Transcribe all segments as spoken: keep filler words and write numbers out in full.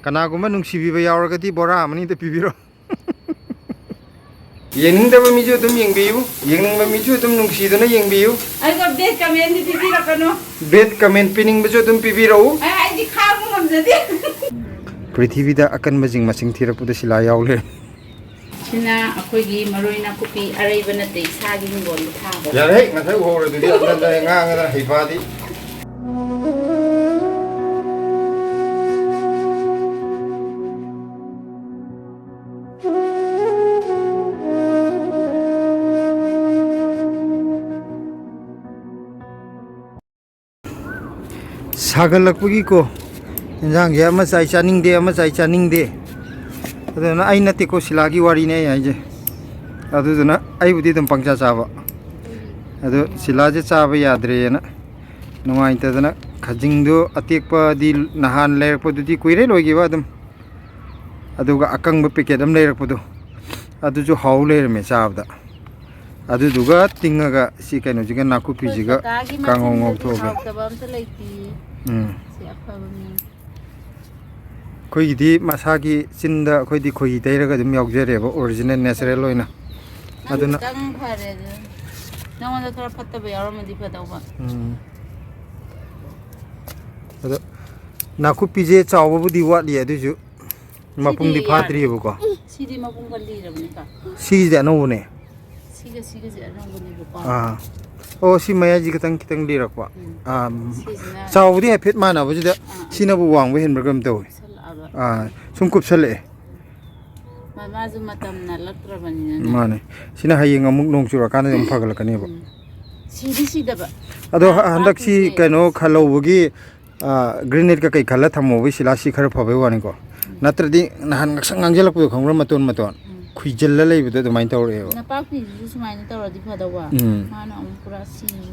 ꯀꯅꯥꯒꯨꯝꯕ ꯅꯨꯡꯁꯤꯕꯤꯕ ꯌꯥꯎꯔꯒꯗꯤ ꯕꯣꯔꯥ ꯑꯃꯅꯤꯗ ꯄꯤꯕꯤꯔꯣ꯫ ꯌꯦꯡꯅꯤꯡꯗꯕ ꯃꯤꯁꯨ ꯑꯗꯨꯝ ꯌꯦꯡꯕꯤꯌꯨ, ꯌꯦꯡꯅꯤꯡꯕ ꯃꯤꯁꯨ ꯑꯗꯨꯝ ꯅꯨꯡꯁꯤꯗꯨꯅ ꯌꯦꯡꯕꯤꯌꯨ꯫ ꯑꯗꯨꯒ ꯕꯦꯠ ꯀꯃꯦꯟꯗꯤ ꯄꯤꯕꯤꯔꯛꯀꯅꯨ꯫ ꯕꯦꯠ ꯀꯃꯦꯟ ꯄꯤꯅꯤꯡꯕꯁꯨ ꯑꯗꯨꯝ ꯄꯤꯕꯤꯔꯛꯎ꯫ ꯑꯩ, ꯑꯩꯗꯤ ꯈꯥꯡꯕ ꯉꯝꯖꯗꯦ꯫ ꯄ꯭ꯔꯤꯊꯤꯕꯤꯗ ꯑꯀꯟꯕꯁꯤꯡ ꯃꯁꯤꯡ ꯊꯤꯔꯛꯄꯗ ꯁꯤꯂꯥ ꯌꯥꯎ ꯂꯩꯔꯝꯃꯤ꯫ ꯁꯤꯅ ꯑꯩꯈꯣꯏꯒꯤ ꯃꯔꯣꯏ ꯅꯥꯀꯨꯞꯄꯤ ꯑꯔꯩꯕ ꯅꯠꯇꯦ, ꯏꯁꯥꯒꯤ ꯍꯤꯡꯒꯣꯜꯗ ꯊꯥꯕ꯫ ꯌꯥꯔꯦ, ꯉꯁꯥꯏ ꯎꯍꯧꯔꯗꯨꯗꯤ ꯑꯝꯇ ꯉꯥꯡꯉꯗꯅ ꯍꯩꯄꯥꯗꯤ꯫ ꯁꯥꯒꯠꯂꯛꯄꯒꯤꯀꯣ, ꯏꯟꯖꯥꯡꯁꯦ ꯑꯃ ꯆꯥꯏ ꯆꯥꯅꯤꯡꯗꯦ, ꯑꯃ ꯆꯥꯏ ꯆꯥꯅꯤꯡꯗꯦ꯫ ꯑꯗꯨꯅ ꯑꯩ ꯅꯠꯇꯦꯀꯣ, ꯁꯤꯂꯥꯒꯤ ꯋꯥꯔꯤꯅꯦ ꯑꯩ ꯍꯥꯏꯁꯦ꯫ ꯑꯗꯨꯗꯨꯅ ꯑꯩꯕꯨꯗꯤ ꯑꯗꯨꯝ ꯄꯪꯆꯥ ꯆꯥꯕ꯫ ꯑꯗꯨ ꯁꯤꯂꯥꯁꯦ ꯆꯥꯕ ꯌꯥꯗ꯭ꯔꯦꯅ ꯅꯨꯡꯉꯥꯏꯇꯗꯅ ꯈꯖꯤꯡꯗꯣ ꯑꯇꯦꯛꯄꯗꯤ ꯅꯍꯥꯟ ꯂꯩꯔꯛꯄꯗꯨꯗꯤ ꯀꯨꯏꯔꯦ ꯂꯣꯏꯈꯤꯕ ꯑꯗꯨꯝ꯫ ꯑꯗꯨꯒ ꯑꯀꯪꯕ ꯄꯦꯀꯦꯠ ꯑꯃ ꯂꯩꯔꯛꯄꯗꯣ, ꯑꯗꯨꯁꯨ ꯍꯥꯎ ꯂꯩꯔꯝꯃꯦ ꯆꯥꯕꯗ꯫ ꯑꯗꯨꯗꯨꯒ ꯇꯤꯡꯉꯒ ꯁꯤ ꯀꯩꯅꯣꯁꯤꯒ ꯅꯥꯀꯨꯞꯄꯤꯁꯤꯒ ꯑꯩꯈꯣꯏ ꯀꯀꯥꯒꯤ ꯀꯥꯡꯍꯧ ꯃꯆꯤꯟꯗꯗꯤ ꯉꯧꯊꯣꯛꯑꯒ꯫ ꯍꯥꯎꯇꯕ ꯑꯝꯇ ꯂꯩꯇꯦ꯫ ꯎꯝ꯫ ꯁꯤ ꯑꯐꯕꯅꯤ꯫ ꯑꯩꯈꯣꯏꯒꯤꯗꯤ ꯃꯁꯥꯒꯤ ꯆꯤꯟꯗ ꯑꯩꯈꯣꯏꯗꯤ ꯈꯣꯏꯍꯤ ꯇꯩꯔꯒ ꯑꯗꯨꯝ ꯌꯥꯎꯖꯔꯦꯕ, ꯑꯣꯔꯤꯖꯤꯅꯦꯜ ꯅꯦꯆꯔꯦꯜ ꯑꯣꯏꯅ꯫ ꯅꯪ ꯑꯗꯨꯅ ꯈꯤꯇꯪ ꯐꯔꯦ ꯑꯗꯨ꯫ ꯅꯉꯣꯟꯗ ꯈꯔ ꯐꯠꯇꯕ ꯌꯥꯎꯔꯝꯃꯗꯤ ꯐꯗꯧꯕ꯫ ꯎꯝ꯫ ꯑꯗꯣ ꯅꯥꯀꯨꯞꯄꯤꯁꯦ ꯆꯥꯎꯕꯕꯨꯗꯤ ꯋꯥꯠꯂꯤ, ꯑꯗꯨꯏꯁꯨ ꯃꯄꯨꯡꯗꯤ ꯁꯤꯗꯤ ꯌꯥꯔꯦ꯫ ꯐꯥꯗ꯭ꯔꯤꯑꯕꯀꯣ꯫ ꯁꯤꯗꯤ ꯃꯄꯨꯡ ꯐꯥ ꯂꯤꯔꯕꯅꯤꯀꯣ꯫ ꯁꯤꯁꯦ ꯑꯅꯧꯕꯅꯦ꯫ ꯁꯤꯒ ꯁꯤꯒꯁꯦ ꯑꯅꯧꯕꯅꯦꯕꯀꯣ꯫ ꯑꯥ꯫ ꯑꯣ, ꯁꯤ ꯃꯌꯥꯏꯁꯤ ꯈꯤꯇꯪ ꯈꯤꯇꯪ ꯂꯤꯔꯛꯄ꯫ ꯎꯝ꯫ ꯑꯥ, ꯁꯤꯁꯤꯅ ꯆꯥꯎꯕꯗꯤ ꯍꯥꯏꯐꯦꯠ ꯃꯥꯟꯅꯕꯁꯤꯗ ꯑꯥ, ꯑꯥ꯫ ꯁꯤꯅꯕꯨ ꯋꯥꯡꯕ ꯍꯦꯟꯕ꯭ꯔꯥ ꯀꯩꯅꯣꯝ ꯇꯧꯋꯤ꯫ ꯀꯨꯞꯁꯜꯂꯛꯑꯕ꯫ ꯑꯥ, ꯁꯨꯝ ꯀꯨꯞꯁꯜꯂꯛꯑꯦ꯫ ꯃꯥ-, ꯃꯥꯁꯨ ꯃꯇꯝ ꯅꯠꯂꯛꯇ꯭ꯔꯕꯅꯤꯅꯅꯦ꯫ ꯃꯥꯅꯦ꯫ ꯁꯤꯅ ꯍꯌꯦꯡ ꯑꯃꯨꯛ ꯅꯣꯡ ꯆꯨꯔꯛꯀꯥꯟꯗ ꯑꯗꯨꯝ ꯐꯒꯠꯂꯛꯀꯅꯦꯕ꯫ ꯎꯝ꯫ ꯁꯤꯗꯤ ꯁꯤꯗꯕ꯫ ꯑꯗꯣ ꯃꯥ-, ꯍ-, ꯍꯟꯗꯛꯁꯤ ꯃꯥꯒꯤꯁꯦ ꯀꯩꯅꯣ ꯈꯜꯍꯧꯕꯒꯤ, ꯑꯥ, ꯒ꯭ꯔꯤꯅꯦꯠꯀ ꯀꯩ ꯈꯜꯂ ꯊꯝꯍꯧꯕꯒꯤ ꯁꯤꯂꯥꯁꯤ ꯈꯔ ꯐꯕꯩ ꯋꯥꯅꯤꯀꯣ꯫ ꯎꯝ꯫ ꯅꯠꯇ꯭ꯔꯗꯤ ꯅꯍꯥꯟ ꯉꯛꯁꯪ ꯉꯥꯡꯁꯤꯜꯂꯛꯄꯗꯣ ꯈꯪꯕ꯭ꯔꯥ? ꯃꯇꯣꯟ ꯃꯇꯣꯟ꯫ ꯎꯝ꯫ ꯈꯨꯏꯖꯤꯜꯂ ꯂꯩꯕꯗꯣ ꯑꯗꯨꯃꯥꯏꯅ ꯇꯧꯔꯛꯑꯦꯕ꯫ ꯅꯄꯥꯛꯄꯤꯁꯤꯁꯨ ꯁꯨꯃꯥꯏꯅ ꯇꯧꯔꯗꯤ ꯐꯗꯧꯕ꯫ ꯎꯝ꯫ ꯃꯥꯅ ꯑꯃꯨꯛ ꯄꯨꯔꯥ ꯁꯤꯅꯤ꯫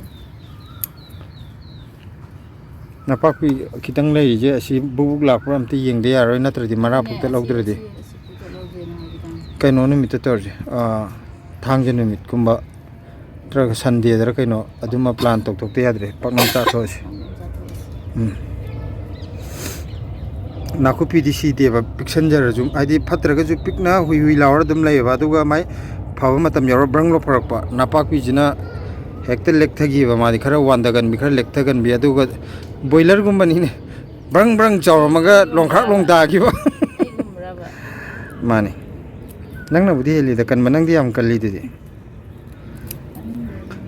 ꯅꯄꯥꯛꯄꯤ ꯈꯤꯇꯪ ꯂꯩꯔꯤꯁꯦ ꯑꯁꯤ ꯕꯨꯛ ꯕꯨꯛ ꯂꯥꯛꯄ꯭ꯔꯥ ꯑꯝꯇ ꯌꯦꯡꯗ ꯌꯥꯔꯣꯏ, ꯅꯠꯇ꯭ꯔꯗꯤ ꯃꯔꯥ ꯑꯗꯨꯅꯦ, ꯄꯨꯛꯇꯠ ꯑꯁꯤ, ꯂꯧꯗ꯭ꯔꯗꯤ꯫ ꯑꯁꯤ, ꯑꯁꯤ ꯄꯨꯛꯇꯠ ꯂꯧꯗꯦꯅ ꯍꯥꯏꯒꯦ ꯇꯧꯅꯤ꯫ ꯀꯩꯅꯣ ꯅꯨꯃꯤꯠꯇ ꯇꯧꯔꯁꯦ, ꯑꯥ, ꯊꯥꯡꯖ ꯅꯨꯃꯤꯠꯀꯨꯝꯕ ꯅꯠꯇ꯭ꯔꯒ ꯁꯟꯗꯦꯗꯔ ꯀꯩꯅꯣ ꯑꯗꯨꯃ ꯄ꯭ꯂꯥꯟ ꯇꯧꯊꯣꯛꯇ ꯌꯥꯗ꯭ꯔꯦ, ꯄꯥꯛꯅꯝ ꯆꯥꯊꯣꯛꯑꯁꯤ꯫ ꯎꯝ꯫ ꯅꯥꯀꯨꯞꯄꯤꯗꯤ ꯁꯤꯗꯦꯕ, ꯄꯤꯛꯁꯟꯖꯔꯁꯨ, ꯍꯥꯏꯗꯤ ꯐꯠꯇ꯭ꯔꯒꯁꯨ ꯄꯤꯛꯅ ꯍꯨꯏ ꯍꯨꯏ ꯂꯥꯎꯔ ꯑꯗꯨꯝ ꯂꯩꯌꯦꯕ꯫ ꯑꯗꯨꯒ ꯃꯥꯏ ꯐꯕ ꯃꯇꯝ ꯌꯧꯔ ꯕ꯭ꯔꯪ ꯂꯧꯊꯣꯔꯛꯄ꯫ ꯅꯄꯥꯛꯄꯤꯁꯤꯅ ꯍꯦꯛꯇ ꯂꯦꯛꯊꯈꯤꯕ, ꯃꯥꯗꯤ ꯈꯔ ꯋꯥꯟꯊꯒꯟꯕꯤ, ꯈꯔ ꯂꯦꯛꯊꯒꯟꯕꯤ꯫ ꯑꯗꯨꯒ ꯕꯣꯏꯂꯔꯒꯨꯝꯕꯅꯤꯅꯦ, ꯕ꯭ꯔꯪ ꯕ꯭ꯔꯪ ꯆꯥꯎꯔꯝꯃꯒ ꯂꯣꯡꯈ꯭ꯔꯥꯛ ꯂꯣꯡ ꯇꯥꯈꯤꯕ꯫ ꯑꯩꯒꯨꯝꯕ꯭ꯔꯕ? ꯃꯥꯅꯤ, ꯅꯪꯅꯕꯨꯗꯤ ꯍꯦꯜꯂꯤꯗ ꯀꯟꯕ, ꯅꯪꯗꯤ ꯌꯥꯝ ꯀꯜꯂꯤꯗꯨꯗꯤ꯫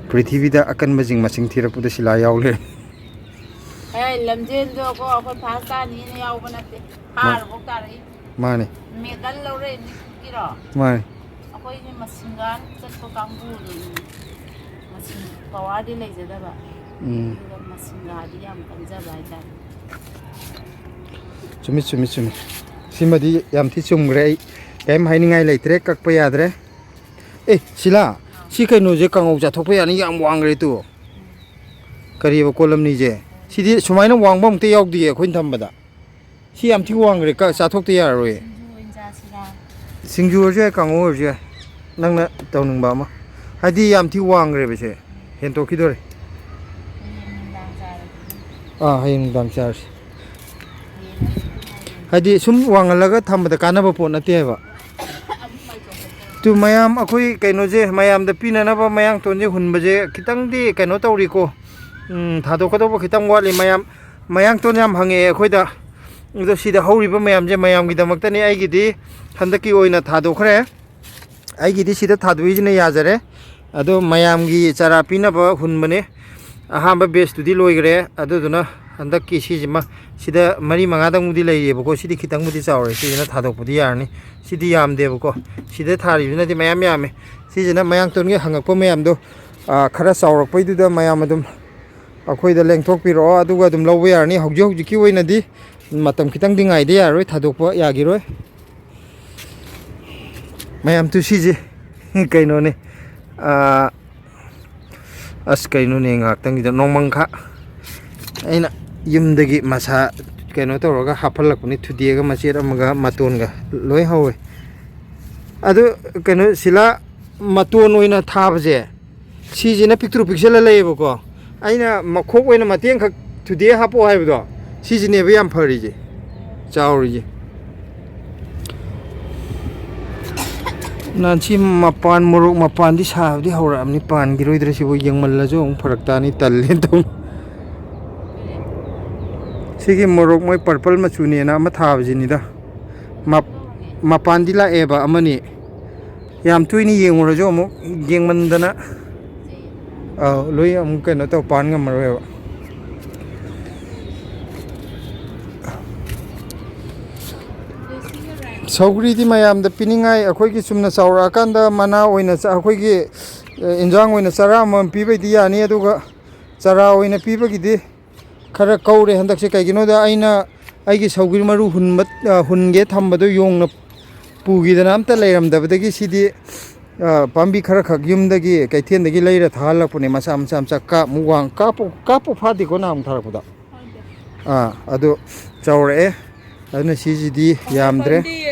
ꯄ꯭ꯔꯤꯊꯤꯕꯤꯗ ꯑꯀꯟꯕꯁꯤꯡ ꯃꯁꯤꯡ ꯊꯤꯔꯛꯄꯗ ꯁꯤꯂꯥ ꯌꯥꯎ ꯂꯩꯔꯝꯃꯤ꯫ ꯑꯦ, ꯂꯝꯖꯦꯟꯗꯣ ꯀꯣ ꯑꯩꯈꯣꯏ ꯐꯥꯁ ꯇꯥꯅꯤꯅ ꯌꯥꯎꯕ ꯅꯠꯇꯦ꯫ ꯐꯥꯔꯐꯥꯎ ꯇꯥꯔꯛꯏ꯫ ꯃꯥꯅꯦ꯫ ꯃꯦꯗꯜ ꯂꯧꯔꯛꯏꯅꯤ ꯀꯨꯀꯤꯔꯣ? ꯃꯥꯅꯦ꯫ ꯑꯩꯈꯣꯏꯒꯤ ꯃꯁꯤꯡꯒꯥꯟ ꯆꯠꯄ ꯀꯥꯡꯕꯨꯗꯨꯅꯤ꯫ ꯃꯁꯤꯡ ꯄꯋꯥꯔꯗꯤ ꯂꯩꯖꯗꯕ꯫ ꯎꯝ꯫ ꯑꯗꯨꯒ ꯃꯁꯤꯡꯒꯥꯗꯤ ꯌꯥꯝ ꯀꯟꯖꯕ ꯍꯥꯏꯇꯥꯔꯦ꯫ ꯆꯨꯝꯃꯤ, ꯆꯨꯝꯃꯤ, ꯆꯨꯝꯃꯤ꯫ ꯁꯤꯃꯗꯤ ꯌꯥꯝ ꯊꯤ ꯆꯨꯝꯈ꯭ꯔꯦ꯫ ꯑꯩ ꯀꯔꯤꯝ ꯍꯥꯏꯅꯤꯡꯉꯥꯏ ꯂꯩꯇ꯭ꯔꯦ, ꯀꯛꯄ ꯌꯥꯗ꯭ꯔꯦ꯫ ꯑꯦ ꯁꯤꯂꯥ, ꯁꯤ ꯀꯩꯅꯣꯁꯦ ꯀꯥꯡꯉꯧ ꯆꯥꯊꯣꯛꯄ ꯌꯥꯅꯤ, ꯌꯥꯝ ꯋꯥꯡꯈ꯭ꯔꯦ ꯇꯨ꯫ ꯀꯔꯤꯕ ꯀꯣꯂꯝꯅꯤꯁꯦ? ꯁꯤꯗꯤ ꯁꯨꯃꯥꯏꯅ ꯋꯥꯡꯕ ꯑꯃꯨꯛꯇ ꯌꯥꯎꯗꯤꯌꯦ ꯑꯩꯈꯣꯏꯅ ꯊꯝꯕꯗ꯫ ꯁꯤ ꯌꯥꯝ ꯊꯤ ꯋꯥꯡꯈ꯭ꯔꯦ, ꯀ-, ꯆꯥꯊꯣꯛꯇ ꯌꯥꯔꯔꯣꯏ꯫ ꯁꯤꯡꯖꯨ ꯑꯣꯏꯅ ꯆꯥꯁꯤꯔꯥ? ꯁꯤꯡꯖꯨ ꯑꯣꯏꯔꯁꯨ ꯌꯥꯏ, ꯀꯥꯡꯉꯧ ꯑꯣꯏꯔꯁꯨ ꯌꯥꯏ, ꯅꯪꯅ ꯇꯧꯅꯤꯡꯕ ꯑꯃ꯫ ꯍꯥꯏꯗꯤ ꯌꯥꯝ ꯊꯤ ꯋꯥꯡꯈ꯭ꯔꯦꯕ ꯁꯦ, ꯍꯦꯟꯇꯣꯛꯈꯤꯗꯣꯔꯦ꯫ ꯍꯌꯦꯡ ꯅꯨꯡꯗꯥꯡ ꯆꯥꯔꯒꯦ꯫ ꯑꯥ, ꯍꯌꯦꯡ ꯅꯨꯡꯗꯥꯡ ꯆꯥꯔꯁꯤ꯫ ꯍꯌꯦꯡ ꯑꯌꯨꯛꯇꯤ ꯉꯥꯏꯔꯦ꯫ ꯍꯥꯏꯗꯤ ꯁꯨꯝ ꯋꯥꯡꯍꯜꯂꯒ ꯊꯝꯕꯗ ꯀꯥꯟꯅꯕ ꯄꯣꯠ ꯅꯠꯇꯦ ꯍꯥꯏꯕ꯫ ꯑꯃꯨꯛ ꯃꯥꯏ ꯆꯣꯡꯈꯠꯇꯅ꯫ ꯇꯨ ꯃꯌꯥꯝ ꯑꯩꯈꯣꯏ ꯀꯩꯅꯣꯁꯦ ꯃꯌꯥꯝꯗ ꯄꯤꯅꯅꯕ ꯃꯌꯥꯡꯇꯣꯟꯁꯦ ꯍꯨꯟꯕꯁꯦ ꯈꯤꯇꯪꯗꯤ ꯀꯩꯅꯣ ꯇꯧꯔꯤꯀꯣ꯫ ꯎꯝ, ꯊꯥꯗꯣꯛꯀꯗꯧꯕ ꯈꯤꯇꯪ ꯋꯥꯠꯂꯤ꯫ ꯃꯌꯥꯝ ꯃꯌꯥꯡꯇꯣꯟ ꯌꯥꯝ ꯍꯪꯉꯛꯑꯦ ꯑꯩꯈꯣꯏꯗ꯫ ꯑꯗꯣ ꯁꯤꯗ ꯍꯧꯔꯤꯕ ꯃꯌꯥꯝꯁꯦ ꯃꯌꯥꯝꯒꯤꯗꯃꯛꯇꯅꯤ꯫ ꯑꯩꯒꯤꯗꯤ ꯍꯟꯗꯛꯀꯤ ꯑꯣꯏꯅ ꯊꯥꯗꯣꯛꯈ꯭ꯔꯦ꯫ ꯑꯩꯒꯤꯗꯤ ꯁꯤꯗ ꯊꯥꯗꯣꯛꯏꯁꯤꯅ ꯌꯥꯖꯔꯦ꯫ ꯑꯗꯣ ꯃꯌꯥꯝꯒꯤ ꯆꯥꯔꯥ ꯄꯤꯅꯕ ꯍꯨꯟꯕꯅꯦ꯫ ꯑꯍꯥꯟꯕ ꯕꯦꯁꯇꯨꯗꯤ ꯂꯣꯏꯈ꯭ꯔꯦ꯫ ꯑꯗꯨꯗꯨꯅ ꯍꯟꯗꯛꯀꯤ ꯁꯤꯁꯤꯃ, ꯁꯤꯗ ꯃꯔꯤ ꯃꯉꯥꯗꯪꯕꯨꯗꯤ ꯂꯩꯔꯤꯑꯕꯀꯣ꯫ ꯁꯤꯗꯤ ꯈꯤꯇꯪꯕꯨꯗꯤ ꯆꯥꯎꯔꯦ꯫ ꯁꯤꯁꯤꯅ ꯊꯥꯗꯣꯛꯄꯗꯤ ꯌꯥꯔꯅꯤ꯫ ꯁꯤꯗꯤ ꯌꯥꯝꯗꯦꯕꯀꯣ꯫ ꯁꯤꯗ ꯊꯥꯔꯤꯕꯁꯤꯅꯗꯤ ꯃꯌꯥꯝ ꯌꯥꯝꯃꯦ꯫ ꯁꯤꯁꯤꯅ ꯃꯌꯥꯡꯇꯣꯟꯒꯤ ꯍꯪꯉꯛꯄ ꯃꯌꯥꯝꯗꯣ, ꯑꯥ, ꯈꯔ ꯆꯥꯎꯔꯛꯄꯩꯗꯨꯗ ꯃꯌꯥꯝ ꯑꯗꯨꯝ ꯑꯩꯈꯣꯏꯗ ꯂꯦꯡꯊꯣꯛꯄꯤꯔꯛꯑꯣ, ꯑꯗꯨꯒ ꯑꯗꯨꯝ ꯂꯧꯕ ꯌꯥꯔꯅꯤ꯫ ꯍꯧꯖꯤꯛ ꯍꯧꯖꯤꯛꯀꯤ ꯑꯣꯏꯅꯗꯤ ꯃꯇꯝ ꯈꯤꯇꯪꯗꯤ ꯉꯥꯏꯗ ꯌꯥꯔꯔꯣꯏ, ꯊꯥꯗꯣꯛꯄ ꯌꯥꯈꯤꯔꯣꯏ꯫ ꯃꯌꯥꯝ ꯇꯨ ꯁꯤꯁꯦ ꯀꯩꯅꯣꯅꯦ, ꯑꯥ, ꯑꯁ ꯀꯩꯅꯣꯅꯦ, ꯉꯥꯏꯍꯥꯛꯇꯪꯒꯤꯗ ꯅꯣꯡꯃꯪꯈꯥ ꯑꯩꯅ ꯌꯨꯝꯗꯒꯤ ꯃꯁꯥ ꯀꯩꯅꯣ ꯇꯧꯔꯒ ꯍꯥꯞꯍꯜꯂꯛꯄꯅꯤ, ꯊꯨꯗꯦꯛꯑꯒ ꯃꯆꯦꯠ ꯑꯃꯒ ꯃꯇꯣꯟꯒ ꯂꯣꯏ ꯍꯧꯋꯦ꯫ ꯑꯗꯨ ꯀꯩꯅꯣ ꯁꯤꯂꯥ ꯃꯇꯣꯟ ꯑꯣꯏꯅ ꯊꯥꯕꯁꯦ, ꯁꯤꯁꯤꯅ ꯄꯤꯛꯇ꯭ꯔꯨ ꯄꯤꯛꯁꯜꯂ ꯂꯩꯌꯦꯕꯀꯣ꯫ ꯑꯩꯅ ꯃꯈꯣꯛ ꯑꯣꯏꯅ ꯃꯇꯦꯡꯈꯛ ꯊꯨꯗꯦꯛ ꯍꯥꯞꯄꯛꯑꯣ ꯍꯥꯏꯕꯗꯣ, ꯁꯤꯁꯤꯅꯦꯕ ꯌꯥꯝ ꯐꯔꯤꯁꯦ꯫ ꯆꯥꯎꯔꯤꯁꯦ꯫ ꯅꯍꯥꯟꯁꯤ ꯃꯄꯥꯟ, ꯃꯣꯔꯣꯛ ꯃꯄꯥꯟꯗꯤ ꯁꯥꯕꯗꯤ ꯍꯧꯔꯛꯑꯕꯅꯤ꯫ ꯄꯥꯟꯈꯤꯔꯣꯏꯗ꯭ꯔꯥ ꯁꯤꯕꯨ? ꯌꯦꯡꯃꯜꯂꯁꯨ ꯑꯃꯨꯛ ꯐꯔꯛ ꯇꯥꯅꯤ, ꯇꯜꯂꯦꯅ ꯇꯧꯅꯤ꯫ ꯁꯤꯒꯤ ꯃꯣꯔꯣꯛ ꯃꯣꯏ ꯄꯔꯄꯜ ꯃꯆꯨꯅꯦꯅ ꯑꯃ ꯊꯥꯕꯁꯤꯅꯤꯗ꯫ ꯃꯞ-, ꯃꯄꯥꯟꯗꯤ ꯂꯥꯛꯑꯦꯕ ꯑꯃꯅꯤ꯫ ꯌꯥꯝ ꯇꯣꯏꯅ ꯌꯦꯡꯉꯨꯔꯁꯨ ꯑꯃꯨꯛ ꯌꯦꯡꯃꯟꯗꯅ, ꯑꯧ, ꯂꯣꯏ ꯑꯃꯨꯛ ꯀꯩꯅꯣ ꯇꯧ, ꯄꯥꯟ ꯉꯝꯃꯔꯣꯏꯕ꯫ ꯁꯧꯒ꯭ꯔꯤꯗꯤ ꯃꯌꯥꯝꯗ ꯄꯤꯅꯤꯡꯉꯥꯏ, ꯑꯩꯈꯣꯏꯒꯤ ꯆꯨꯝꯅ ꯆꯥꯎꯔꯛꯑꯀꯥꯟꯗ ꯃꯅꯥ ꯑꯣꯏꯅ ꯆꯥ-, ꯑꯩꯈꯣꯏꯒꯤ, ꯑ, ꯏꯟꯖꯥꯡ ꯑꯣꯏꯅ ꯆꯔꯥ ꯑꯃꯃꯝ ꯄꯤꯕꯩꯗꯤ ꯌꯥꯅꯤ, ꯑꯗꯨꯒ ꯆꯔꯥ ꯑꯣꯏꯅ ꯄꯤꯕꯒꯤꯗꯤ ꯈꯔ ꯀꯧꯔꯦ ꯍꯟꯗꯛꯁꯦ꯫ ꯀꯩꯒꯤꯅꯣꯗ ꯑꯩꯅ ꯑꯩꯒꯤ ꯁꯧꯒ꯭ꯔꯤ ꯃꯔꯨ ꯍꯨꯟꯕ, ꯑ, ꯍꯨꯟꯒꯦ ꯊꯝꯕꯗꯣ ꯌꯣꯡꯅ ꯄꯨꯈꯤꯗꯅ ꯑꯝꯇ ꯂꯩꯔꯝꯗꯕꯗꯒꯤ ꯁꯤꯗꯤ, ꯑ, ꯄꯥꯝꯕꯤ ꯈꯔ ꯈꯛ ꯌꯨꯝꯗꯒꯤ ꯀꯩꯊꯦꯜꯗꯒꯤ ꯂꯩꯔ ꯊꯥꯍꯜꯂꯛꯄꯅꯦ, ꯃꯆꯥ ꯃꯆꯥ ꯃꯆꯥ꯫ ꯀꯥꯞꯃꯨꯛ ꯋꯥꯡ-, ꯀꯥꯞꯄꯨ, ꯀꯥꯞꯄꯨ ꯐꯥꯗꯦꯀꯣ ꯅꯍꯥꯟꯃꯨꯛ ꯊꯥꯔꯛꯄꯗ꯫ ꯑꯥ, ꯑꯗꯨ ꯆꯥꯎꯔꯛꯑꯦ꯫ ꯑꯗꯨꯅ ꯁꯤꯁꯤꯗꯤ ꯌꯥꯝꯗ꯭ꯔꯦ꯫ ꯄꯥꯝꯕꯤ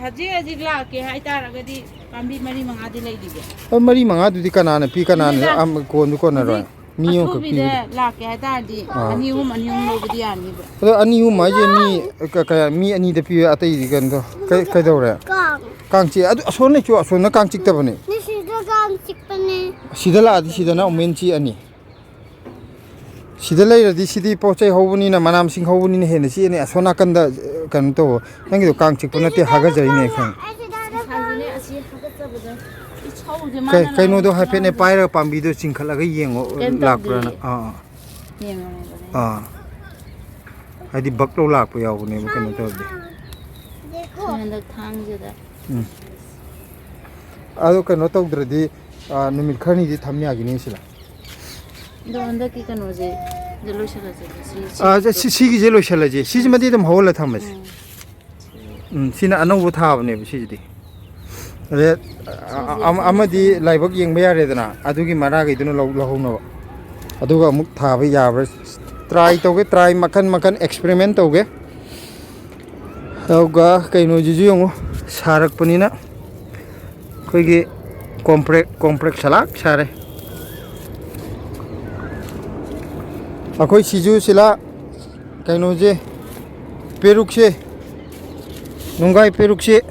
ꯍꯧꯖꯤꯛ ꯍꯧꯖꯤꯛ ꯂꯥꯛꯀꯦ ꯍꯥꯏꯇꯥꯔꯒꯗꯤ ꯄꯥꯝꯕꯤ ꯃꯔꯤ ꯃꯉꯥꯗꯤ ꯂꯩꯔꯤꯒꯦ꯫ ꯑ, ꯃꯔꯤ ꯃꯉꯥꯗꯨꯗꯤ ꯀꯅꯥꯅ ꯄꯤ? ꯀꯅꯥꯅ? ꯑꯗꯨꯗ ꯑꯝ, ꯀꯣꯟꯁꯨ ꯀꯣꯟꯅꯔꯣꯏ꯫ ꯍꯧꯖꯤꯛ ꯃꯤ ꯑꯃꯈꯛ ꯑꯊꯨꯕꯤꯗ ꯄꯤꯕꯗ꯫ ꯂꯥꯛꯀꯦ ꯍꯥꯏꯇꯥꯔꯗꯤ ꯑꯥ꯫ ꯑꯅꯤ ꯑꯍꯨꯝ, ꯑꯅꯤ ꯑꯍꯨꯝ ꯂꯧꯕꯗꯤ ꯌꯥꯅꯤꯕ꯫ ꯑꯗꯣ ꯑꯅꯤ ꯑꯍꯨꯝ ꯍꯥꯏꯁꯦ ꯃꯤ ꯀ-, ꯀꯌꯥ, ꯃꯤ ꯑꯅꯤꯗ ꯄꯤꯕ, ꯑꯇꯩꯗꯤ ꯀꯩꯅꯣ ꯇꯧ-, ꯀꯩ-, ꯀꯩꯗꯧꯔꯦ? ꯀꯥꯡ꯫ ꯀꯥꯡ ꯆꯤꯛꯑꯦ꯫ ꯑꯗꯨ ꯑꯁꯣꯝ ꯂꯩꯆꯨ, ꯑꯁꯣꯝꯅ ꯀꯥꯡ ꯆꯤꯛꯇꯕꯅꯦ꯫ ꯁꯤꯗ ꯀꯥꯡ ꯆꯤꯛꯄꯅꯦ꯫ ꯁꯤꯗ ꯂꯥꯛꯑꯗꯤ ꯁꯤꯗꯅ ꯑꯃꯨꯛ ꯍꯦꯟꯅ ꯆꯤꯛꯑꯅꯤ꯫ ꯁꯤꯗ ꯂꯩꯔꯗꯤ ꯁꯤꯗꯤ ꯄꯣꯠ ꯆꯩ ꯍꯧꯕꯅꯤꯅ, ꯃꯅꯥ ꯃꯁꯤꯡ ꯍꯧꯕꯅꯤꯅ ꯍꯦꯟꯅ ꯆꯤꯛꯑꯅꯤ꯫ ꯑꯁꯣꯝ ꯅꯥꯀꯟꯗ, ꯑ, ꯀꯩꯅꯣ ꯇꯧꯕ꯫ ꯅꯪꯒꯤꯗꯣ ꯀꯥꯡ ꯆꯤꯛꯄ ꯅꯠꯇꯦ, ꯍꯥꯒꯠꯆꯔꯤꯅꯦ ꯈꯪꯉꯦ꯫ ꯏꯁꯥꯁꯤꯅꯦ ꯑꯁꯤ ꯍꯥꯒꯠꯆꯕꯗ ꯏꯁꯧꯁꯦ ꯀꯩ-, ꯃꯥꯅ ꯀꯩꯅꯣꯗꯣ ꯂꯥꯎꯔꯤꯁꯦ ꯍꯥꯏꯐꯦꯠꯅꯦ ꯈꯪꯗꯦ꯫ ꯄꯥꯏꯔꯒ ꯄꯥꯝꯕꯤꯗꯣ ꯆꯤꯡꯈꯠꯂꯒ ꯌꯦꯡꯉꯣ, ꯀꯩꯝ ꯂꯥꯛꯄ꯭ꯔꯥꯅ꯫ ꯇꯧꯗꯤꯌꯦ꯫ ꯑꯥ, ꯑꯥ꯫ ꯌꯦꯡꯉꯣꯅꯦ꯫ ꯑꯥ꯫ ꯍꯥꯏꯗꯤ ꯕꯛ ꯂꯧ ꯂꯥꯛꯄ ꯌꯥꯎꯕꯅꯦꯕ ꯀꯩꯅꯣ ꯇꯧꯔꯗꯤ꯫ ꯁꯤ ꯍꯟꯗꯛ ꯊꯥꯡꯁꯤꯗ꯫ ꯎꯝ꯫ ꯑꯗꯣ ꯀꯩꯅꯣ ꯇꯧꯗ꯭ꯔꯗꯤ, ꯑꯥ, ꯅꯨꯃꯤꯠ ꯈꯔꯅꯤꯗꯤ ꯊꯝ ꯌꯥꯒꯤꯅꯤ ꯁꯤꯗ꯫ ꯑꯗꯣ ꯍꯟꯗꯛꯀꯤ ꯀꯩꯅꯣꯁꯦ, ꯁꯤꯗ ꯂꯣꯏꯁꯤꯜꯂꯁꯦ, ꯁꯤ, ꯁꯤ ꯑꯥ, ꯁꯤ, ꯁꯤꯒꯤꯁꯦ ꯂꯣꯏꯁꯤꯜꯂꯁꯦ꯫ ꯁꯤꯁꯤꯃꯗꯤ ꯑꯗꯨꯝ ꯍꯧꯍꯜꯂ ꯊꯝꯃꯁꯦ꯫ ꯎꯝ꯫ ꯎꯝ, ꯁꯤꯅ ꯑꯅꯧꯕ ꯊꯥꯕꯅꯦꯕ ꯁꯤꯁꯤꯗꯤ꯫ ꯑꯗꯩ, ꯑ-, ꯑ-, ꯑꯃꯗꯤ ꯂꯥꯏꯕꯛ ꯌꯦꯡꯕ ꯌꯥꯔꯦꯗꯅ, ꯑꯗꯨꯒꯤ ꯃꯔꯥꯈꯩꯗꯨꯅ ꯂꯧ-, ꯂꯧꯍꯧꯅꯕ꯫ ꯑꯗꯨꯒ ꯑꯃꯨꯛ ꯊꯥꯕ ꯌꯥꯕ꯭ꯔꯥ try ꯇꯧꯒꯦ, try ꯃꯈꯟ ꯃꯈꯟ experiment ꯇꯧꯒꯦ꯫ ꯑꯗꯨꯒ ꯀꯩꯅꯣꯁꯤꯁꯨ ꯌꯦꯡꯉꯨ, ꯁꯥꯔꯛꯄꯅꯤꯅ ꯑꯩꯈꯣꯏꯒꯤ ꯀꯣꯝꯄ꯭ꯔꯦꯛ, ꯀꯣꯝꯄ꯭ꯔꯦꯛ ꯁꯂꯥꯛ ꯁꯥꯔꯦ꯫ ꯑꯩꯈꯣꯏ ꯁꯤꯁꯨ ꯁꯤꯂꯥ ꯀꯩꯅꯣꯁꯦ, ꯄꯦꯔꯨꯛꯁꯦ, ꯅꯨꯡꯒꯥꯏ ꯄꯦꯔꯨꯛꯁꯦ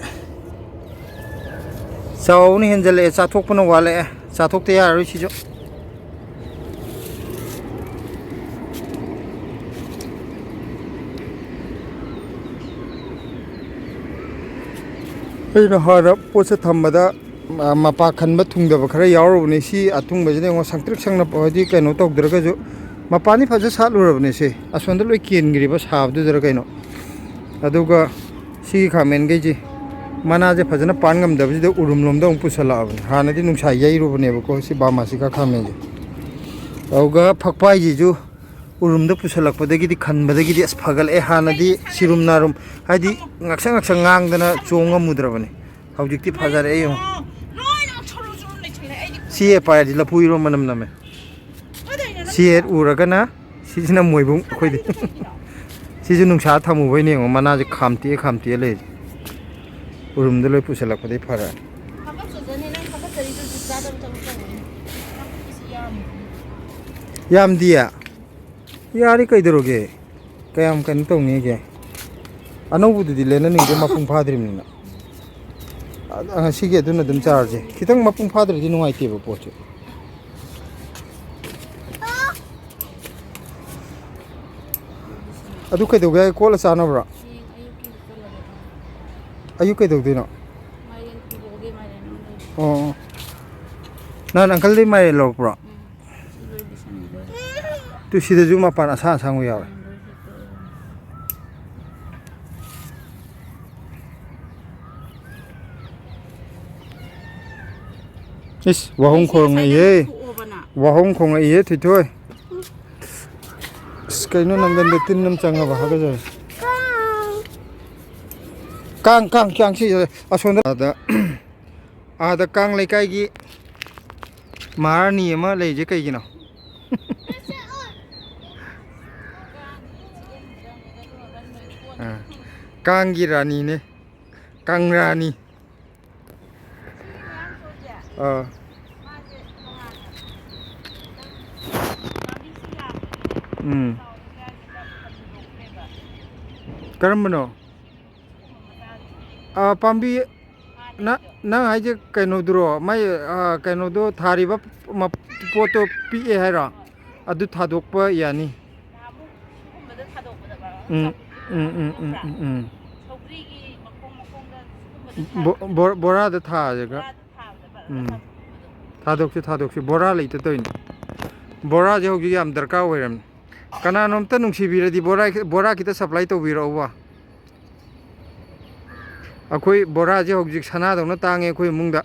ꯆꯥꯎꯕꯅ ꯍꯦꯟꯖꯜꯂꯛꯑꯦ, ꯆꯥꯊꯣꯛꯄꯅ ꯋꯥꯠꯂꯛꯑꯦ, ꯆꯥꯊꯣꯛꯇ ꯌꯥꯔꯔꯣꯏ ꯁꯤꯁꯨ꯫ ꯑꯩꯅ ꯍꯥꯟꯅ ꯄꯣꯠꯁꯦ ꯊꯝꯕꯗ, ꯃ-, ꯃꯄꯥ ꯈꯟꯕ ꯊꯨꯡꯗꯕ ꯈꯔ ꯌꯥꯎꯔꯨꯕꯅꯤ꯫ ꯁꯤ ꯑꯊꯨꯡꯕꯁꯤꯅ ꯌꯦꯡꯉꯣ, ꯁꯪꯇ꯭ꯔꯤꯛ ꯁꯪꯅ ꯍꯥꯏꯗꯤ ꯀꯩꯅꯣ ꯇꯧꯗ꯭ꯔꯒꯁꯨ, ꯃꯄꯥꯟꯗꯤ ꯐꯖ ꯁꯥꯠꯂꯨꯔꯕꯅꯦ꯫ ꯁꯦ, ꯑꯁꯣꯝꯗ ꯂꯣꯏ ꯀꯦꯟꯈ꯭ꯔꯤꯕ ꯁꯥꯕꯗꯨꯗꯔ ꯀꯩꯅꯣ꯫ ꯑꯗꯨꯒ ꯁꯤꯒꯤ ꯈꯥꯃꯦꯟꯈꯩꯁꯦ ꯃꯅꯥꯁꯦ ꯐꯖꯅ ꯄꯥꯟ ꯉꯝꯗꯕꯁꯤꯗ ꯎꯔꯨꯝ ꯂꯣꯝꯗ ꯑꯃꯨꯛ ꯄꯨꯁꯜꯂꯛꯑꯕꯅꯤ꯫ ꯍꯥꯟꯅꯗꯤ ꯅꯨꯡꯁꯥ ꯌꯩꯔꯨꯕꯅꯦꯕꯀꯣ ꯁꯤ ꯕꯥꯃꯥꯁꯤꯀꯥ ꯈꯥꯃꯦꯟꯁꯦ꯫ ꯑꯗꯨꯒ ꯐꯛꯄꯥꯏꯁꯤꯁꯨ ꯎꯔꯨꯝꯗ ꯄꯨꯁꯜꯂꯛꯄꯗꯒꯤꯗꯤ, ꯈꯟꯕꯗꯒꯤꯗꯤ ꯑꯁ ꯐꯒꯠꯂꯛꯑꯦ꯫ ꯍꯥꯟꯅꯗꯤ ꯁꯤꯔꯨꯝ ꯅꯥꯔꯨꯝ, ꯍꯥꯏꯗꯤ ꯉꯥꯛꯁꯪ ꯉꯥꯛꯁꯪ ꯉꯥꯡꯗꯅ ꯆꯣꯡ ꯉꯝꯃꯨꯗ꯭ꯔꯕꯅꯤ꯫ ꯍꯧꯖꯤꯛꯇꯤ ꯐꯖꯔꯛꯑꯦ ꯌꯦꯡꯉꯣ꯫ ꯂꯣꯏꯅ ꯁꯣꯔꯣ ꯁꯣꯔꯣ ꯂꯩꯁꯜꯂꯦ꯫ ꯑꯩꯗꯤ ꯁꯤ ꯍꯦꯛ ꯄꯥꯏꯔꯗꯤ ꯂꯐꯨ ꯏꯔꯣꯝ ꯃꯅꯝ ꯅꯝꯃꯦ꯫ ꯀꯗꯥꯏꯅꯣ ꯅꯪ ꯁꯤ ꯍꯦꯛ ꯎꯔꯒꯅ ꯁꯤꯁꯤꯅ ꯃꯣꯏꯕꯨꯡ ꯑꯩꯈꯣꯏꯗꯤ꯫ ꯁꯤꯁꯨ ꯅꯨꯡꯁꯥ ꯊꯝꯃꯨꯕꯩꯅꯦ ꯌꯦꯡꯉꯣ, ꯃꯅꯥꯁꯦ ꯈꯥꯝꯇꯦꯛꯑ ꯈꯥꯝꯇꯦꯛꯑ ꯂꯩꯔꯤꯁꯦ꯫ ꯎꯔꯨꯝꯗ ꯂꯣꯏ ꯄꯨꯁꯜꯂꯛꯄꯗꯩ ꯐꯔꯛꯑꯅꯤ꯫ ꯍꯥꯀꯠꯆꯖꯅꯤ ꯅꯪ, ꯍꯥꯀꯠꯆꯔꯤꯗꯨ ꯖꯨꯠ ꯆꯥꯗꯕ ꯊꯕꯛ ꯇꯧꯕꯅꯤ꯫ ꯅꯪ ꯁꯤ ꯌꯥꯝꯃꯤ꯫ ꯌꯥꯝꯗꯤꯌꯦ? ꯌꯥꯔꯦ ꯀꯩꯗꯧꯔꯒꯦ? ꯀꯌꯥꯝ ꯀꯩꯅꯣ ꯇꯧꯅꯤꯒꯦ? ꯑꯅꯧꯕꯗꯨꯗꯤ ꯂꯦꯟꯅꯅꯤꯡꯗꯦ, ꯃꯄꯨꯡ ꯐꯥꯗ꯭ꯔꯤꯕꯅꯤꯅ꯫ ꯑ-, ꯉꯁꯤꯒꯤ ꯑꯗꯨꯅ ꯑꯗꯨꯝ ꯆꯥꯔꯁꯦ꯫ ꯈꯤꯇꯪ ꯃꯄꯨꯡ ꯐꯥꯗ꯭ꯔꯗꯤ ꯅꯨꯡꯉꯥꯏꯇꯦꯕ ꯄꯣꯠꯁꯦ꯫ ꯑꯗꯨ ꯀꯩꯗꯧꯒꯦ ꯍꯥꯏ? ꯀꯣꯠꯂ ꯆꯥꯅꯕ꯭ꯔꯣ? ꯍꯌꯦꯡ ꯑꯌꯨꯛꯀꯤ ꯆꯠꯂꯒꯦ꯫ ꯑꯌꯨꯛ ꯀꯩꯗꯧꯗꯣꯏꯅꯣ? ꯃꯥꯏꯔꯦꯟ ꯊꯤꯟꯗꯣꯛꯑꯒꯦ, ꯃꯥꯏꯔꯦꯟ ꯑꯃ ꯂꯩꯔꯦ꯫ ꯑꯣ, ꯑꯣ꯫ ꯅꯍꯥꯟ ꯑꯪꯀꯜꯗꯩ ꯃꯥꯏꯔꯦꯟ ꯂꯧꯔꯛꯄ꯭ꯔꯣ? ꯎꯝ꯫ ꯁꯤ ꯂꯣꯏ ꯄꯤꯁꯟꯈ꯭ꯔꯦ꯫ ꯇꯨ, ꯁꯤꯗꯁꯨ ꯃꯄꯥꯟ ꯑꯁꯥꯡ ꯑꯁꯥꯡꯕ ꯌꯥꯎꯋꯦ꯫ ꯃꯥꯏꯔꯦꯟ ꯂꯣꯏ ꯍꯦꯛꯇꯣꯛꯑꯦ꯫ ꯏꯁ, ꯋꯥꯍꯣꯡ ꯁꯤ ꯉꯁꯥꯏ ꯈꯣꯡꯉꯛꯏꯍꯦ꯫ ꯅꯪ ꯊꯣꯛꯑꯣꯕ ꯅꯪ꯫ ꯋꯥꯍꯣꯡ ꯈꯣꯡꯉꯛꯏꯍꯦ, ꯊꯣꯏꯊꯣꯏ꯫ ꯑꯁ, ꯀꯩꯅꯣ ꯅꯪꯒꯟꯗ ꯇꯤꯟ ꯑꯃ ꯆꯪꯉꯕ? ꯍꯥꯒꯠꯆꯔꯦ꯫ ꯀꯥꯡ, ꯀꯥꯡ, ꯀꯥꯡ, ꯁꯤ ꯑꯁꯣꯝꯗ, ꯑꯥꯗ, ꯑꯥꯗ ꯀꯥꯡ ꯂꯩꯀꯥꯏꯒꯤ ꯃꯍꯥꯔꯥꯅꯤ ꯑꯃ ꯂꯩꯔꯤꯁꯦ ꯀꯩꯒꯤꯅꯣ? ꯑꯥ, ꯀꯥꯡꯒꯤ ꯔꯥꯅꯤꯅꯦ, ꯀꯪꯔꯥꯅꯤ꯫ ꯑꯥ꯫ ꯎꯝ꯫ ꯀꯔꯝꯕꯅꯣ? ꯑꯥ, ꯄꯥꯝꯕꯤ, ꯅ-, ꯅꯪ ꯍꯥꯏꯁꯦ ꯀꯩꯅꯣꯗꯨꯔꯣ? ꯃꯥꯏ, ꯑꯥ, ꯀꯩꯅꯣꯗꯣ ꯊꯥꯔꯤꯕ ꯃ-, ꯄꯣꯠꯇꯣ ꯄꯤꯛꯑꯦ ꯍꯥꯏꯔꯣ? ꯑꯗꯨ ꯊꯥꯗꯣꯛꯄ ꯌꯥꯅꯤ꯫ ꯅꯍꯥꯟꯃꯨꯛ ꯁꯤꯒꯨꯝꯕꯗ ꯊꯥꯗꯣꯛꯄꯗ ꯎꯝ, ꯎꯝ, ꯎꯝ, ꯎꯝ, ꯎꯝ꯫ ꯁꯧꯒ꯭ꯔꯤꯒꯤ ꯃꯈꯣꯡ ꯃꯈꯣꯡꯗ ꯁꯤꯒꯨꯝꯕꯗ ꯕꯣ-, ꯊꯥꯗꯣꯛꯄꯗ ꯕꯣ-, ꯕꯣꯔꯥꯗ ꯊꯥꯔꯒ꯫ ꯕꯣꯔꯥꯗ ꯊꯥꯕꯗ ꯐꯖꯅ ꯎꯝ꯫ ꯊꯥꯗꯣꯛꯄꯗꯣ꯫ ꯊꯥꯗꯣꯛꯁꯤ, ꯊꯥꯗꯣꯛꯁꯤ꯫ ꯕꯣꯔꯥ ꯂꯩꯇ ꯇꯧꯔꯤꯅꯤ꯫ ꯕꯣꯔꯥꯁꯦ ꯍꯧꯖꯤꯛ ꯌꯥꯝ ꯗꯔꯀꯥꯔ ꯑꯣꯏꯔꯝꯅꯤ꯫ ꯀꯅꯥꯅꯣꯝꯇ ꯅꯨꯡꯁꯤꯕꯤꯔꯗꯤ ꯕꯣꯔꯥ, ꯕꯣꯔꯥ ꯈꯤꯇ supply ꯇꯧꯕꯤꯔꯛꯎꯕ꯫ ꯑꯩꯈꯣꯏ ꯕꯣꯔꯥꯁꯦ ꯍꯧꯖꯤꯛ ꯁꯅꯥꯗꯧꯅ ꯇꯥꯡꯉꯦ ꯑꯩꯈꯣꯏ ꯏꯃꯨꯡꯗ꯫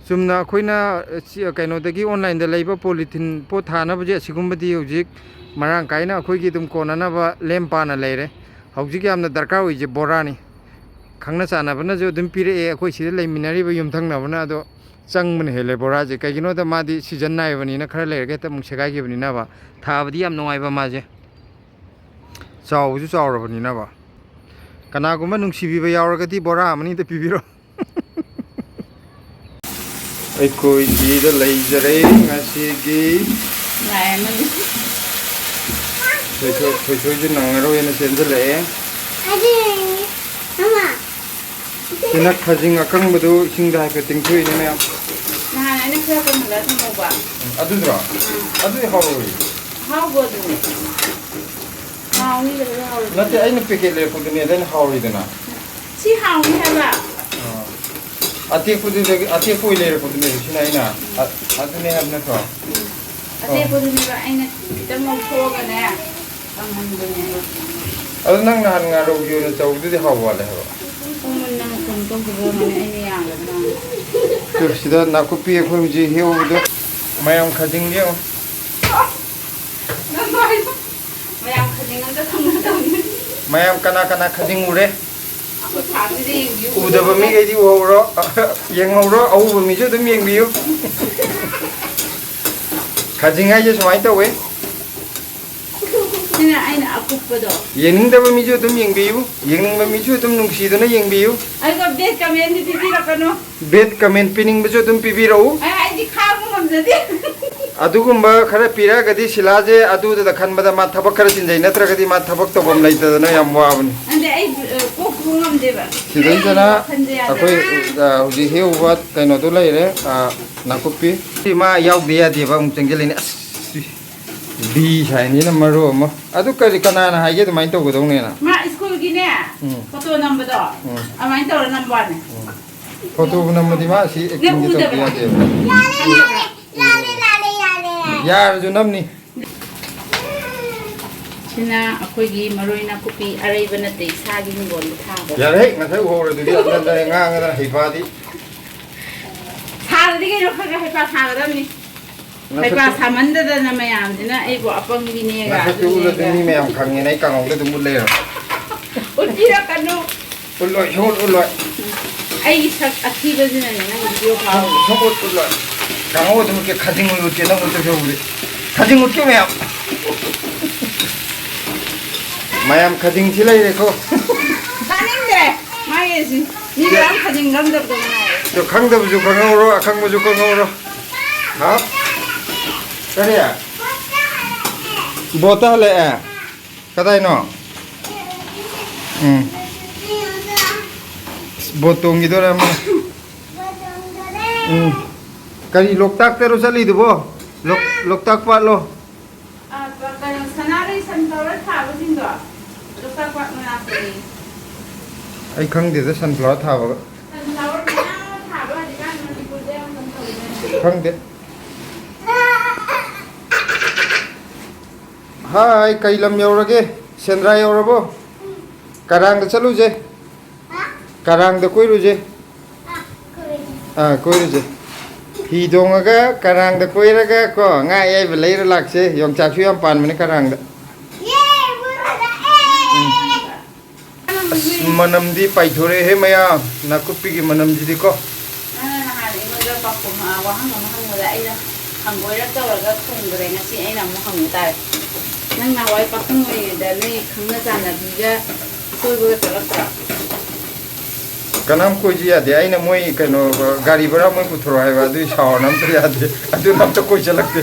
ꯆꯨꯝꯅ ꯑꯩꯈꯣꯏꯅ, ꯑ, ꯁꯤ, ꯀꯩꯅꯣꯗꯒꯤ, online-ꯗ ꯂꯩꯕ polythene ꯄꯣꯠ ꯊꯥꯅꯕꯁꯦ, ꯑꯁꯤꯒꯨꯝꯕꯗꯤ ꯍꯧꯖꯤꯛ ꯃꯔꯥꯡ ꯀꯥꯏꯅ ꯑꯩꯈꯣꯏꯒꯤ ꯑꯗꯨꯝ ꯀꯣꯟꯅꯅꯕ ꯂꯦꯝ ꯄꯥꯅ ꯂꯩꯔꯦ꯫ ꯍꯧꯖꯤꯛ ꯌꯥꯝꯅ ꯗꯔꯀꯥꯔ ꯑꯣꯏꯁꯦ ꯕꯣꯔꯥꯅꯤ꯫ ꯈꯪꯅ ꯆꯥꯟꯅꯕꯅꯁꯨ ꯑꯗꯨꯝ ꯄꯤꯔꯛꯑꯦ, ꯑꯩꯈꯣꯏ ꯁꯤꯗ ꯂꯩꯃꯤꯟꯅꯔꯤꯕ ꯌꯨꯝꯊꯪꯅꯕꯅ꯫ ꯑꯗꯣ ꯆꯪꯕꯅ ꯍꯦꯜꯂꯦ ꯕꯣꯔꯥꯁꯦ꯫ ꯀꯩꯒꯤꯅꯣꯗ ꯃꯥꯗꯤ season ꯅꯥꯏꯕꯅꯤꯅ ꯈꯔ ꯂꯩꯔꯒ ꯍꯦꯛꯇ ꯑꯃꯨꯛ ꯁꯦꯒꯥꯏꯈꯤꯕꯅꯤꯅꯕ꯫ ꯊꯥꯕꯗꯤ ꯌꯥꯝ ꯅꯨꯡꯉꯥꯏꯕ ꯃꯥꯁꯦ꯫ ꯆꯥꯎꯕꯁꯨ ꯆꯥꯎꯔꯕꯅꯤꯅꯕ꯫ ꯀꯅꯥꯒꯨꯝꯕ ꯅꯨꯡꯁꯤꯕꯤꯕ ꯌꯥꯎꯔꯒꯗꯤ ꯕꯣꯔꯥ ꯑꯃꯅꯤꯗ ꯄꯤꯕꯤꯔꯣ꯫ ꯑꯩꯈꯣꯏ ꯁꯤꯗ ꯂꯩꯖꯔꯦ ꯉꯁꯤꯒꯤ꯫ ꯂꯥꯏ ꯑꯃꯅꯤ꯫ ꯊꯣꯏꯊꯣꯏ-, ꯊꯣꯏꯊꯣꯏꯁꯨ ꯅꯪꯉꯔꯣꯏꯅ ꯆꯦꯟꯁꯤꯜꯂꯛꯑꯦ꯫ ꯁꯤꯅ ꯈꯖꯤꯡ ꯑꯀꯪꯕꯗꯨ ꯏꯁꯤꯡꯗ ꯍꯥꯏꯐꯦꯠ ꯇꯤꯡꯊꯣꯛꯏꯅꯦ ꯃꯌꯥꯝ꯫ ꯅꯍꯥꯟ ꯑꯩꯅ ꯈꯔ ꯀꯪꯍꯜꯂ ꯊꯝꯍꯧꯕ꯫ ꯎꯝ, ꯑꯗꯨꯗꯨꯔꯣ? ꯎꯝ꯫ ꯑꯗꯨꯗꯤ ꯍꯥꯎꯔꯣꯏ꯫ ꯑꯍꯥꯎꯕ ꯑꯗꯨꯅꯦ꯫ ꯍꯥꯎꯅꯤ, ꯂꯣꯏꯅ ꯍꯥꯎꯔꯣꯏ꯫ ꯅꯠꯇꯦ, ꯑꯩꯅ packet ꯂꯩꯔꯛꯄꯗꯨꯅꯦ, ꯑꯗꯨꯅ ꯍꯥꯎꯔꯤꯗꯅ꯫ ꯁꯤ ꯍꯥꯎꯅꯤ ꯍꯥꯏꯕ꯫ ꯑꯥ꯫ ꯑꯇꯦꯛꯄꯗꯨꯗꯒꯤ, ꯑꯇꯦꯛꯄ ꯑꯣꯏ ꯂꯩꯔꯛꯄꯗꯨꯅꯦ ꯁꯤꯅ ꯑꯩꯅ꯫ ꯑ-, ꯑꯗꯨꯅꯦ ꯍꯥꯏꯕ ꯅꯠꯇ꯭ꯔꯣ? ꯎꯝ꯫ ꯑꯣ꯫ ꯑꯇꯦꯛꯄꯗꯨꯅꯦꯕ ꯑꯩꯅ ꯈꯤꯇꯪ ꯂꯧꯊꯣꯛꯑꯒꯅꯦ꯫ ꯀꯪꯍꯟꯕꯅꯦꯕ꯫ ꯑꯗꯣ ꯅꯪ ꯅꯍꯥꯟ ꯉꯥꯔꯧꯒꯤ ꯑꯣꯏꯅ ꯇꯧꯕꯗꯨꯗꯤ ꯍꯥꯎꯕ ꯋꯥꯠꯂꯦ ꯍꯥꯏꯕ꯫ ꯎꯝ, ꯅꯪ ꯀꯩꯅꯣ ꯇꯧꯗꯕ ꯑꯣꯏꯔꯝꯒꯅꯤ, ꯑꯩꯅ ꯌꯥꯜꯂꯒ꯫ ꯇꯨ, ꯁꯤꯗ ꯅꯥꯀꯨꯞꯄꯤ ꯑꯩꯈꯣꯏ ꯍꯧꯖꯤꯛ ꯍꯦꯛꯍꯧꯕꯗꯣ꯫ ꯃꯌꯥꯝ ꯈꯖꯤꯡ ꯌꯦꯡꯉꯨ꯫ ꯃꯌꯥꯝ ꯈꯖꯤꯡ ꯑꯝꯇ ꯈꯪꯅꯗꯕꯅꯤ꯫ ꯃꯌꯥꯝ ꯀꯅꯥ ꯀꯅꯥ ꯈꯖꯤꯡ ꯎꯔꯦ? ꯑꯩꯈꯣꯏ ꯐꯥꯝꯁꯤꯗ ꯌꯦꯡꯕꯤꯌꯨ꯫ ꯎꯗꯕ ꯃꯤꯈꯩꯗꯤ ꯎꯍꯧꯔꯣ, ꯌꯦꯡꯍꯧꯔꯣ, ꯑꯎꯕ ꯃꯤꯁꯨ ꯑꯗꯨꯝ ꯌꯦꯡꯕꯤꯌꯨ꯫ ꯈꯖꯤꯡ ꯍꯥꯏꯁꯦ ꯁꯨꯃꯥꯏꯅ ꯇꯧꯋꯦ꯫ ꯁꯤꯅ ꯑꯩꯅ ꯑꯀꯨꯞꯄꯗꯣ꯫ ꯌꯦꯡꯅꯤꯡꯗꯕ ꯃꯤꯁꯨ ꯑꯗꯨꯝ ꯌꯦꯡꯕꯤꯌꯨ, ꯌꯦꯡꯅꯤꯡꯕ ꯃꯤꯁꯨ ꯑꯗꯨꯝ ꯅꯨꯡꯁꯤꯗꯨꯅ ꯌꯦꯡꯕꯤꯌꯨ꯫ ꯑꯩꯒ bad comment ꯗꯤ ꯄꯤꯕꯤꯔꯛꯀꯅꯨ꯫ Bad comment ꯄꯤꯅꯤꯡꯕꯁꯨ ꯑꯗꯨꯝ ꯄꯤꯕꯤꯔꯛꯎ꯫ ꯑꯩ, ꯑꯩꯗꯤ ꯈꯥꯡꯕ ꯉꯝꯖꯗꯦ꯫ ꯑꯗꯨꯒꯨꯝꯕ ꯈꯔ ꯄꯤꯔꯛꯑꯒꯗꯤ ꯁꯤꯂꯥꯁꯦ ꯑꯗꯨꯗꯨꯗ ꯈꯟꯕꯗ ꯃꯥ ꯊꯕꯛ ꯈꯔ ꯆꯤꯟꯖꯩ, ꯅꯠꯇ꯭ꯔꯒꯗꯤ ꯃꯥ ꯊꯕꯛ ꯇꯧꯐꯝ ꯂꯩꯇꯗꯅ ꯌꯥꯝ ꯋꯥꯕꯅꯤ꯫ ꯅꯪꯗꯤ ꯑꯩ ꯑ, ꯀꯣꯛ ꯄꯨ ꯉꯝꯗꯦꯕ꯫ ꯁꯤꯗꯩꯗꯅ ꯑꯩ ꯋꯥꯈꯜꯁꯦ ꯌꯥꯗꯦ꯫ ꯑꯩꯈꯣꯏ ꯑ, ꯍꯧꯖꯤꯛ ꯍꯦꯛꯎꯕ ꯀꯩꯅꯣꯗꯣ ꯂꯩꯔꯦ, ꯑ, ꯅꯥꯀꯨꯞꯄꯤ꯫ ꯁꯤ ꯃꯥ ꯌꯥꯎꯗ ꯌꯥꯗꯦꯕ, ꯑꯃꯨꯛ ꯆꯪꯁꯤꯜꯂꯤꯅꯦ꯫ ꯑꯁ, ꯕꯤ ꯁꯥꯏꯅꯤꯅ ꯃꯔꯨ ꯑꯃ꯫ ꯑꯗꯨ ꯀꯔꯤ, ꯀꯅꯥꯅ ꯍꯥꯏꯒꯦ ꯑꯗꯨꯃꯥꯏꯅ ꯇꯧꯒꯗꯧꯅꯦꯅ? ꯃꯥ ꯁ꯭ꯀꯨꯜꯒꯤꯅꯦ ꯎꯝ꯫ ꯐꯣꯇꯣ ꯅꯝꯕꯗꯣ ꯎꯝ꯫ ꯑꯗꯨꯃꯥꯏꯅ ꯇꯧꯔ ꯅꯝꯕ ꯋꯥꯅꯤ꯫ ꯐꯣꯇꯣꯕꯨ ꯅꯝꯃꯗꯤ ꯃꯥ ꯁꯤ ꯑꯦꯛꯇꯤꯡꯗꯤ ꯇꯧꯕ ꯎꯗꯕ꯭ꯔꯥ? ꯌꯥꯗꯦꯕ꯫ ꯌꯥꯔꯦ, ꯌꯥꯔꯦ, ꯌꯥꯔꯦ, ꯌꯥꯔꯦ, ꯌꯥꯔꯦ, ꯌꯥꯔꯦ꯫ ꯌꯥꯔꯁꯨ ꯅꯝꯅꯤ꯫ ꯁꯤꯅ ꯑꯩꯈꯣꯏꯒꯤ ꯃꯔꯣꯏ ꯅꯥꯀꯨꯞꯄꯤ ꯑꯔꯩꯕ ꯅꯠꯇꯦ, ꯏꯁꯥꯒꯤ ꯍꯤꯡꯒꯣꯜꯗ ꯊꯥꯕ꯫ ꯌꯥꯔꯦ, ꯉꯁꯥꯏ ꯎꯍꯧꯔꯦ ꯑꯗꯨꯗꯤ, ꯑꯗꯨꯗ ꯉꯥꯡꯉꯗꯅ ꯍꯩꯕꯥꯗꯤ꯫ ꯁꯥꯔꯗꯤ ꯀꯩꯅꯣ, ꯈꯔ ꯈꯔ ꯍꯩꯄꯥ ꯁꯥꯒꯗꯕꯅꯤ꯫ ꯍꯩꯄꯥ ꯁꯥꯃꯟꯗꯗꯅ ꯃꯌꯥꯝꯁꯤꯅ ꯑꯩꯕꯨ ꯑꯄꯪꯕꯤꯅꯦꯒ ꯅꯁꯛꯇꯨ ꯎꯠꯂꯗꯤ ꯑꯗꯨꯅꯦꯒ꯫ ꯃꯤ ꯃꯌꯥꯝ ꯈꯪꯉꯦꯅ ꯑꯩ ꯀꯥꯡꯍꯧꯗ ꯑꯗꯨꯝ ꯎꯠ ꯂꯩꯔꯣ꯫ ꯎꯠꯄꯤꯔꯛꯀꯅꯨ꯫ ꯎꯠꯂꯣꯏ, ꯁꯨꯡꯎꯠ ꯎꯠꯂꯣꯏ꯫ ꯑꯩꯒꯤ ꯁꯛ ꯑꯊꯤꯕꯁꯤꯅꯅꯦ ꯅꯪ ꯚꯤꯗꯤꯑꯣ ꯐꯥꯎꯔꯤ꯫ ꯁꯨꯡꯎꯠ ꯎꯠꯂꯣꯏ꯫ ꯀꯥꯡꯍꯧ ꯑꯗꯨꯝ ꯎꯠꯀꯦ, ꯈꯥꯖꯤꯡ ꯑꯣꯏꯅ ꯎꯠꯀꯦ, ꯅꯪ ꯎꯠꯇꯣꯏ ꯁꯔꯨꯛꯄꯨꯗꯤ꯫ ꯈꯥꯖꯤꯡ ꯎꯠꯀꯦ ꯃꯌꯥꯝ꯫ ꯃꯌꯥꯝ ꯈꯥꯖꯤꯡꯁꯤ ꯂꯩꯔꯦꯀꯣ꯫ ꯇꯥꯅꯤꯡꯗ꯭ꯔꯦ ꯃꯥꯒꯤꯁꯤ꯫ ꯃꯤ ꯃꯌꯥꯝ ꯈꯥꯖꯤꯡ ꯈꯪꯗꯕꯗꯣ ꯉꯥꯏꯔꯦ꯫ ꯑꯗꯣ ꯈꯪꯗꯕꯁꯨ ꯈꯪꯍꯧꯔꯣ, ꯑꯈꯪꯕꯁꯨ ꯈꯪꯍꯧꯔꯣ꯫ ꯍꯥ? ꯀꯔꯤ? ꯕꯣꯠꯇ ꯍꯜꯂꯛꯑꯦ? ꯀꯗꯥꯏꯅꯣ? ꯎꯝ꯫ ꯕꯣꯠ ꯇꯣꯡꯈꯤꯗꯣꯔꯦ ꯑꯃ꯫ ꯎꯝ꯫ ꯀꯔꯤ ꯂꯣꯛꯇꯥꯛꯇꯔꯣ ꯆꯠꯂꯤꯗꯨꯕꯣ? ꯂꯣꯛ-, ꯂꯣꯛꯇꯥꯛ ꯄꯥꯠꯂꯣ? ꯑ, ꯀꯩꯅꯣ, ꯁꯅꯥꯔꯩ ꯁꯟꯐ꯭ꯂꯥꯋꯔ ꯊꯥꯕꯁꯤꯡꯗꯣ ꯂꯣꯛꯇꯥꯛ ꯄꯥꯠ ꯃꯅꯥꯛꯇꯅꯤ꯫ ꯑꯩ ꯈꯪꯗꯦꯗ ꯁꯟꯐ꯭ꯂꯥꯋꯔ ꯊꯥꯕꯒ꯫ ꯁꯟꯐ꯭ꯂꯥꯋꯔ ꯃꯌꯥꯝ ꯑꯃ ꯊꯥꯕ ꯍꯧꯖꯤꯛꯀꯥꯟ ꯃꯅꯤꯄꯨꯔꯗ ꯌꯥꯝ ꯀꯩꯅꯣ ꯇꯧꯅꯔꯤ꯫ ꯈꯪꯗꯦ꯫ ꯍꯥꯏ, ꯀꯩ ꯂꯝ ꯌꯧꯔꯒꯦ? ꯁꯦꯟꯗ꯭ꯔꯥ ꯌꯧꯔꯕꯣ? ꯀꯔꯥꯡꯗ ꯆꯠꯂꯨꯁꯦ꯫ ꯀꯔꯥꯡꯗ ꯀꯣꯏꯔꯨꯁꯦ꯫ ꯑꯥ, ꯀꯣꯏꯔꯨꯁꯦ꯫ ꯍꯤ ꯇꯣꯡꯉꯒ ꯀꯔꯥꯡꯗ ꯀꯣꯏꯔꯒ ꯀꯣ, ꯉꯥ ꯑꯌꯥꯏꯕ ꯂꯩꯔ ꯂꯥꯛꯁꯦ꯫ ꯌꯣꯡꯆꯥꯛꯁꯨ ꯌꯥꯝ ꯄꯥꯟꯕꯅꯦ ꯀꯔꯥꯡꯗ꯫ ꯎꯝ꯫ ꯑꯁ, ꯃꯅꯝꯗꯤ ꯄꯥꯏꯊꯣꯔꯛꯑꯦꯍꯦ ꯃꯌꯥꯝ, ꯅꯥꯀꯨꯞꯄꯤꯒꯤ ꯃꯅꯝꯁꯤꯗꯤꯀꯣ꯫ ꯅꯪꯅ ꯅꯍꯥꯟ ꯑꯩꯉꯣꯟꯗ ꯄꯥꯎꯈꯨꯝ, ꯑ, ꯋꯥꯍꯪ ꯑꯃ ꯍꯪꯕꯗ ꯑꯩꯅ ꯍꯪꯒꯣꯏꯔ ꯇꯧꯔꯒ ꯈꯨꯝꯈ꯭ꯔꯦ꯫ ꯉꯁꯤ ꯑꯩꯅ ꯑꯃꯨꯛ ꯍꯪꯕ ꯇꯥꯔꯦ꯫ ꯅꯪ ꯅꯍꯥꯟꯋꯥꯏ ꯄꯥꯈꯪ ꯑꯣꯏꯔꯤꯉꯩꯗ ꯅꯣꯏ ꯈꯪꯅ ꯆꯥꯟꯅꯕꯤꯒ ꯀꯣꯏꯕꯒ ꯆꯠꯂꯛꯇ꯭ꯔꯣ? ꯀꯅꯥꯝ ꯀꯣꯏꯁꯨ ꯌꯥꯗꯦ꯫ ꯑꯩꯅ ꯃꯣꯏ ꯀꯩꯅꯣ, ꯒꯥꯔꯤ ꯚꯔꯥ ꯃꯣꯏ ꯄꯨꯊꯣꯔꯛꯑꯣ ꯍꯥꯏꯕ, ꯑꯗꯨꯒꯤ ꯁꯥꯎꯔꯅ ꯑꯝꯇ ꯌꯥꯗꯦ꯫ ꯑꯗꯨꯅ ꯑꯝꯇ ꯀꯣꯏ ꯆꯠꯂꯛꯇꯦ꯫